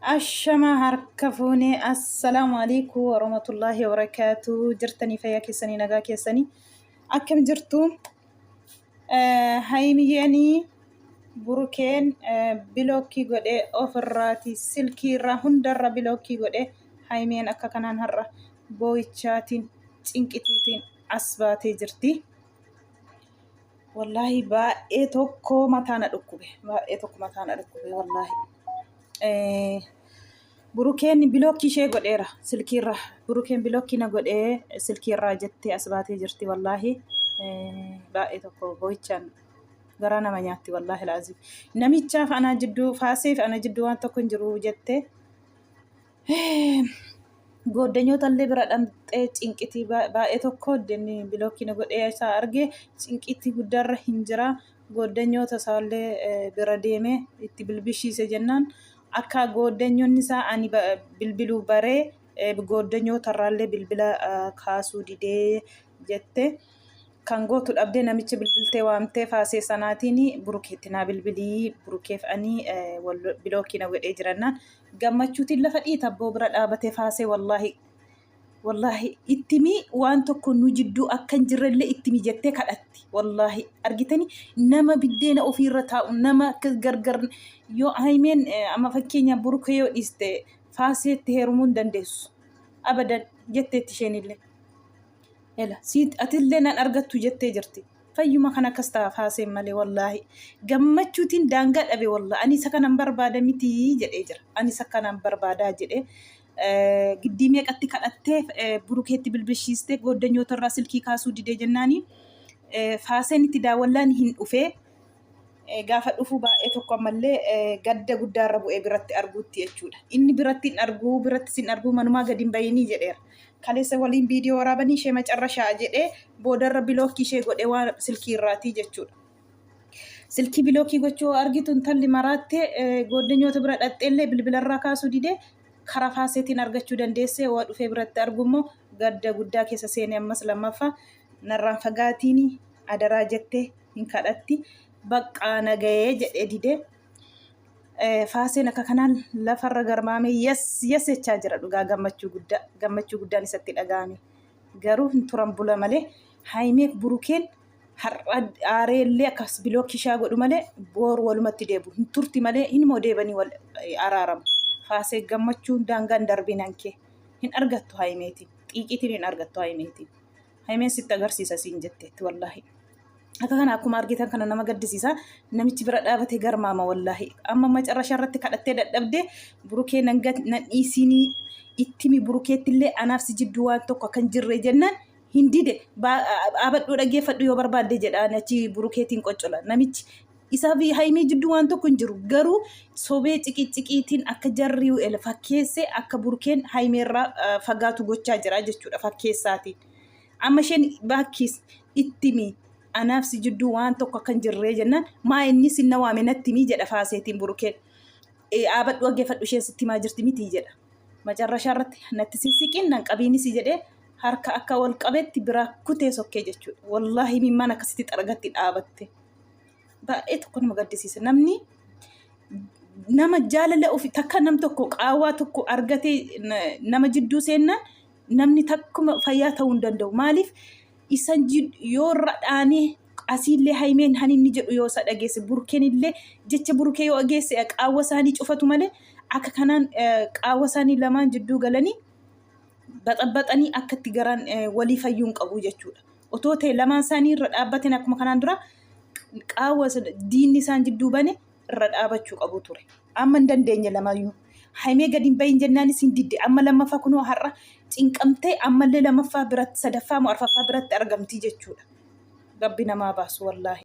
Ashama harka fuunee, assalaamu alaikum warahmatullaahi wabarakaatu. Jirtanii fayyaa keessanii, nagaa keessanii, akkam jirtu? Hayimiyyeenii Burukeen bilookii godhee ofirraati, silkii irraa hundarra bilookii godhee. Hayimiyeen akka kanaan har'a boo'ichaatiin cinqitiitiin as baatee jirti. Wallaahi baay'ee tokko mataa na dhukkube. Baay'ee tokko mataa na dhukkube wallaahi. Burukeen bilookii ishee godheera silkiirra. Burukeen bilookii na godhee silkiirraa jettee as baatee jirti wallaahi. Baay'ee tokko boo'ichaan garaa nama nyaatti wallaahi laazim. Namichaaf ana jidduu, faaseef ana jidduu waan tokko hin jiru jettee. Gooddanyoota illee bira dhamxee cinqitii baay'ee tokko inni bilookii na godhee isaa arge cinqitii guddaarra hin jira. Gooddanyoota isaallee bira deemee itti bilbishiise jennaan akka gooddanyoonni isaa ani bilbiluu baree gooddanyoota irraallee bilbila kaasuu didee jette. Kan gootu dhabdee namicha bilbiltee waamtee faasee sanaatiin Burukeetti naa bilbilii, Burukeef ani bilookii na godhee jirannaan gammachuutiin lafa dhiita abboo bira dhaabatee faasee. Wallaahi wallaahi ittimi, waan tokko nu jidduu akka hin jirrellee ittimi jettee kadhatti. Wallaahi argitani, nama biddeena ofiirra taa'u nama akka gargar yoo Haymeen amma fakkeenya Burukee yoo dhiiste faaseetti heerumuu hin dandeessu abadan jetteetti isheenillee. Ela siit atillee nan argattu jettee jirti. Fayyuma kan akkas ta'a faaseen malee wallaahi. Gammachuutiin daangaa dhabe wallaahi. Ani isa kanan barbaada miti jedhee jira. Ani isa kanan barbaadaa jedhee. Giddii meeqatti kadhattee Burukeetti bilbilshiistee gooddanyoota irraa silkii kaasuu didee jennaani faaseen itti daawwallaan hin dhufee. Gaafa dhufu baay'ee tokko ammallee gadda guddaarra bu'ee biratti arguutti jechuudha. Inni biratti hin arguu, biratti sin arguu, manumaa gadi hin bayinii jedheera. Kaleessa waliin viidiyoo waraabanii ishee macarrashaa jedhee boodarra bilookii ishee godhee waan silkii irraatii jechuudha. Silkii bilookii gochuu argitu intalli maraattee gooddanyoota bira dhaqxeellee bilbilarraa kaasuu didee karaa faaseetiin argachuu dandeessee waa dhufee biratti argu immoo gadda guddaa keessa seenee ammas lammaffaa narraan fagaatiini adaraa jettee hin kadhatti, baqqaa na ga'ee jedhee didee. Faaseen akka kanaan lafarra garmaamee yes yes jechaa jira dhugaa, gammachuu guddaa, gammachuu guddaan isatti dhaga'ame. Garuu hin turan bula malee Hayimeef Burukeen har'a aareellee akkas bilookii ishaa godhu malee booru walumatti deebu. Hin turti malee hinmoo deebanii wal araaramu. Faasee gammachuun daangaan darbiin hankee hin argattu Hayimeetiin. Xiiqiitiin hin argattu Hayimeetiin. Hayimeen sitti agarsiisa siin jetteetti wallaahi. Akka kana akkuma argitan kana nama gaddisiisa. Namichi bira dhaabatee garmaama wallaahi. Amma macarrashaa irratti kadhattee dadhabdee Burukee nan nan dhiisinii ittimi Burukeetti illee anaaf si jidduu waan tokko akka hin jirre jennaan hin dide. Dhaabadhuu dhaggeeffadhu yoo barbaadde jedhaan achi Burukeetiin qoccola. Namichi isaa fi Hayimii jidduu waan tokko hin jiru. Garuu sobee ciqiciqiitiin akka jarri fakkeessee akka Burukeen Hayimeerraa fagaatu gochaa jira jechuudha fakkeessaatiin. Amma isheen baakkiis ittimi anaaf si jidduu waan tokko akka hin jirree jennaan maa inni sin na waame natti himii jedha faaseetiin Burukeen. Dhaabadhu dhaggeeffadhu, isheen sitti himaa jirti miti jedha. Macarrashaa irratti natti sissiqiin nan qabiinis jedhee harka akka wal qabetti biraa kutee sokkee jechuudha. Wallaahi mimmaan akkasitti xaragatti dhaabatte. Baay'ee tokko nama gaddisiisa. Namni nama jaalala ofii takka nam tokko qaawwaa tokko argatee nama jidduu seennaan namni takkuma fayyaa ta'uu hin danda'u. Maaliif isan yoo irra dhaanee asiillee Haymeen han inni jedhu yoo isa dhageesse, Burkeen illee jecha Burkee yoo dhageesse qaawwa isaanii cufatu malee akka kanaan qaawwa isaanii lamaan jidduu galanii baxabaxanii akka itti garaan walii fayyuu hin qabu jechuudha. Otoo ta'e lamaan isaanii irra dhaabbateen akkuma kanaan dura qaawwa diinni isaan jidduu bane irra dhaabachuu qabu ture. Amma hin dandeenye lamayyuu. Haymee gadi hin bahin jennaanis hin didde. Amma lammaffaa kunoo har'a cinqamtee ammallee lammaffaa biratti, sadaffaa moo arfaffaa biratti argamti jechuudha. Rabbi namaa baasu wallaahi.